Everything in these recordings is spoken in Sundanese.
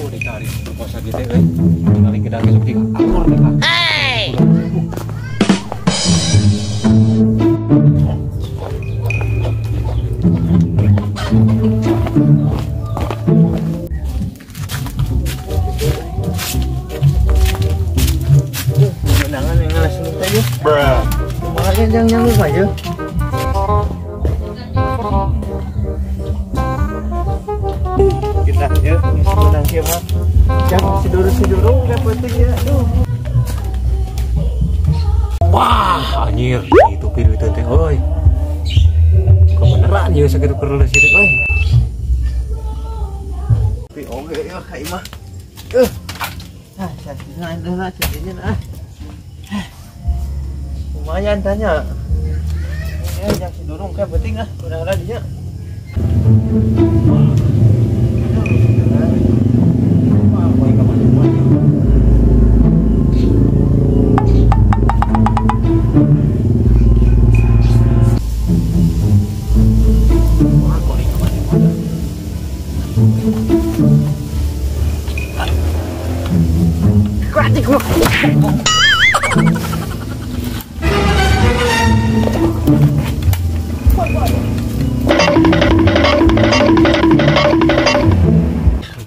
Ditarik perkosa gitu euy. Ningali gedang ge sok diakur nih Pak. Hey. Jangan yang ngalah senut aja. Bruh. Makanya jangan lupa aja. Kita ya, menang siapa? Jangan sidoro-sidoro enggak penting ya. Aduh. Wah, anjir, itu pilu teh euy. Kebeneran ieu sakitu keur sirik euy. Tapi oge ya ka imah. Ah, cantiknya ada cantiknya ah. Lumayan tanya. Ya, jangan sidorong kayak penting ah, udah dinya.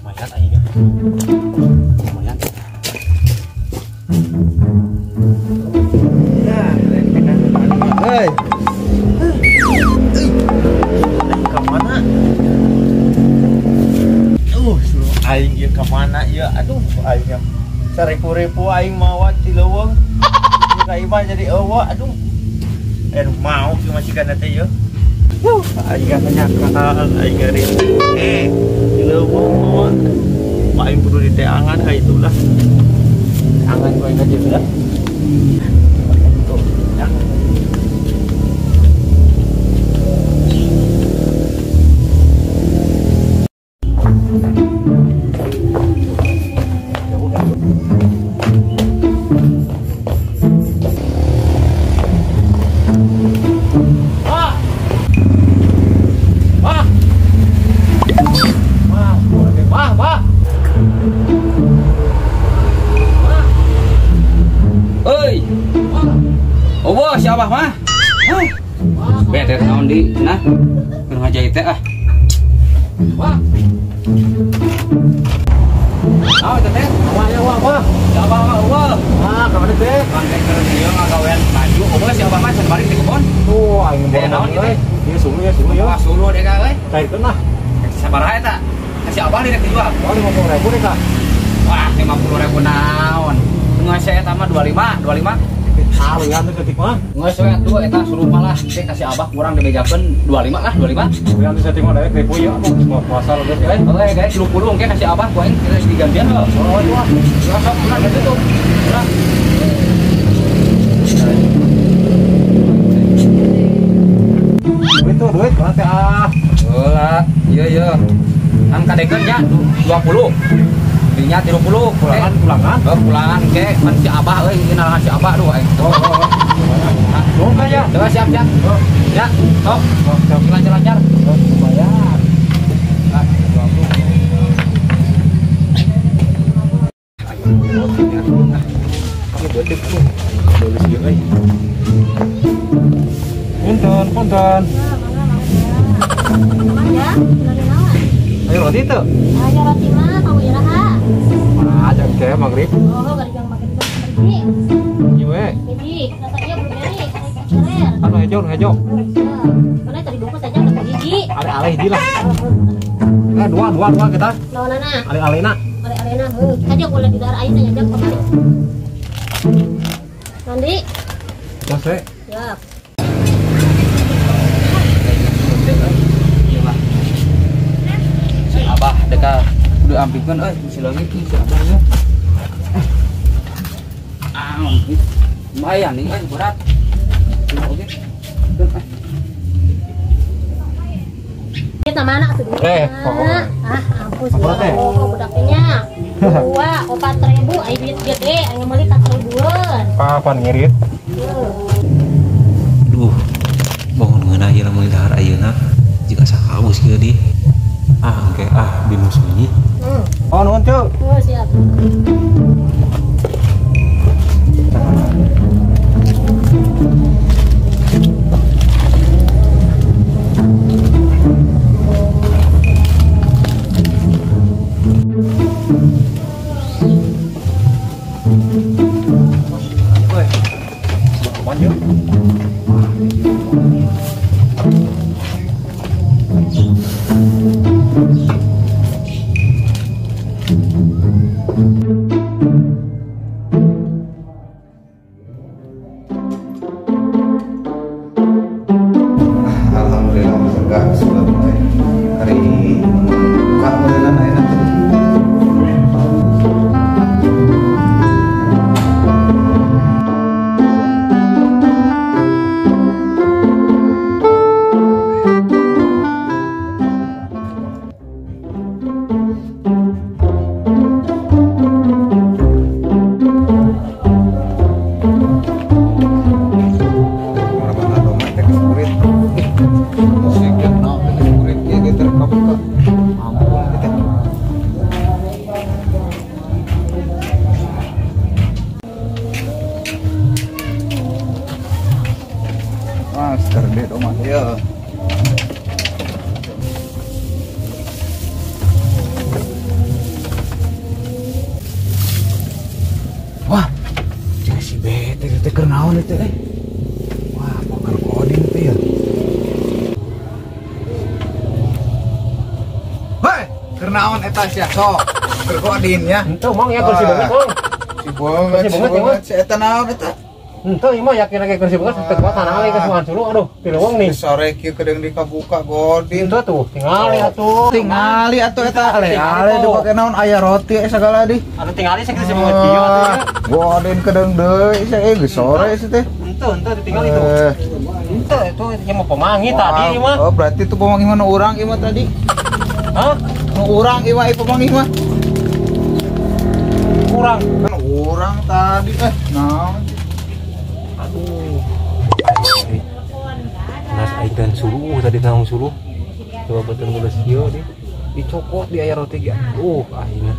Lumayan aingnya. Lumayan. Ya, hei. Ke mana? Aing ieu ka mana ieu? Aduh, aing seribu-ribu aing mawa ti leuweung. Ka imah jadi eueuh, aduh. Mau cuma majikan teh ieu. Aing nyakal, aing ngeri. Di leuweung mawa. Aing kudu diteangan ka itulah. Angan ku aing ka dieu lah. Oh, si Abah mah. Bete naon di nah. Keur ngajahit teh ah. Wah. Naon teh teh? Wah ya wah wah. Si Abah mah eueuh. Ah, ka mana teh? Kan teh keur ieu ngagawean baju. Eueuh si Abah mah can balik di kebon. Tuh aing teh naon ieu teh? Ieu suluh ya suluh ya. Wah, suluh deh ka euy. Cairkeun lah. Sabaraha eta? Si Abah direk dijual. Oh, 50.000 deh ka. Wah, 50.000 naon? Geus eta mah 25, 25. Ah, lihat tuh ketik mah. Geus we atuh eta suruh malah teh kasih Abah kurang dibejakeun 25 lah, 25. Lihat tuh setting mah daek ribu ya, mau puasa lo geus euy. Oke, guys, 30 engke kasih Abah ku aing kita digantian heuh. Oh, iya. Sok kurang gitu tuh. Kurang. Duit tuh, duit mana teh ah. Heula, ieu ieu. Kan kadekeun nya 20. Dinya 30, pulangan, pulangan. Oh, pulangan ke kan si Abah euy, ieu nalangan si Abah duh aing. Oh, oh, oh. Nuhun ya. Coba siap, siap. Oh. Ya, sok. Oh, siap. Lancar-lancar. Oh, lumayan. Ah, 20. Kamu betik tuh. Bagus ieu euy. Punten, punten. Ya, ayo roti tuh. Ayo roti mah kamu iraha. Mana aja kayak maghrib. Oh, gak maghrib pergi. Iya we. Jadi, rasanya belum beri, keren. Anu hejo, anu hejo. Karena tadi bungkus aja udah hiji. Ale-ale hiji lah. Dua, dua, dua kita. Lawanana. Ale-alena. Ale-alena, heuh. Aja boleh di daerah aing aja kemari. Mandi. Bos we. Siap. Abah deka udah ampikeun euy si leungit si Abah ieu. Ah, lumayan nih euy berat. Oke. Kita mana atuh dulu? Ah, ampun oh, budaknya. 2, 4.000 ai duit gede aing meuli 4.000-an. Kapan ngirit? Duh, bangun ngeunah ieu lamun dahar ayeuna. Asa haus kieu di. Ah, engke ah di nu sunyi. Oh, nuhun, Cuk. Oh, siap. Alhamdulillah enggak sudah mulai hari buka modelan enak. Master deh doma ya. Wah, cek si bete teh keur naon teh eh. Wah, poker coding teh ya. Hei, keur naon eta sia sok? Keur coding ya. Henteu mang ya kursi banget, Mang. Si banget, si eta naon eta? Henteu ieu mah yakin lagi kursi banget teu kuat tanah lagi kesuhan suluh aduh tileuweung nih. Sore kieu kedeung dikabuka godin. Henteu tuh tingali atuh. Tingali atuh eta ale-ale dipake naon aya roti segala di. Atuh tingali sakitu si banget kieu atuh. Godin kedeung deui sia geus sore sih teh. Henteu henteu ditinggal itu. Henteu itu ieu mah pemangi tadi ieu mah. Oh berarti itu pemangi mah nu urang ieu mah tadi. Hah? Nu urang ieu mah pemangi mah. Urang. Kan urang tadi naon. Aduh. Nas aing dan suluh tadi naung suluh. Coba betul geus kieu di. Dicokot di aya roti ge. Aduh, aing.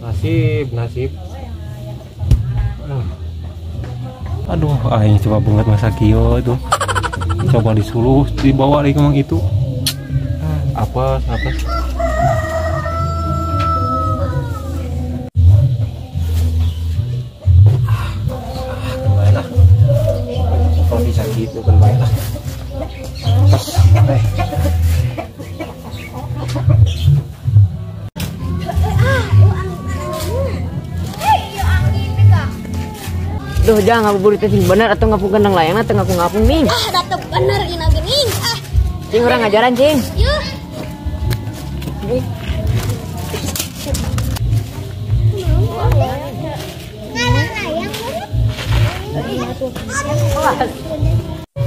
Nasib, nasib. Aduh, aing coba banget masa kieu itu. Coba disuluh, dibawa lagi kemang itu. Apa, apa? Gitu kan baik lah. Duh, jangan ngabuburit teh bener atau ngapung kendang layang atau ngapung-ngapung nih. Ah, datep bener ina geuning. Ah. Cing urang ngajaran, cing. Yuh.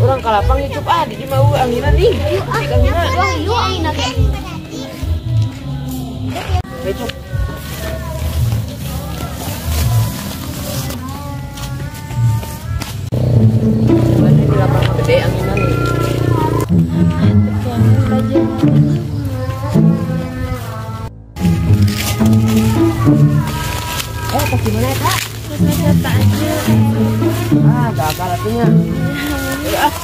Urang ka lapang icup ah di mau anginan nih. Anginan. Yuk anginan. Icup. Mana di lapang gede anginan nih. Pas gimana ya, Kak? Ah, gagal atunya. Ah.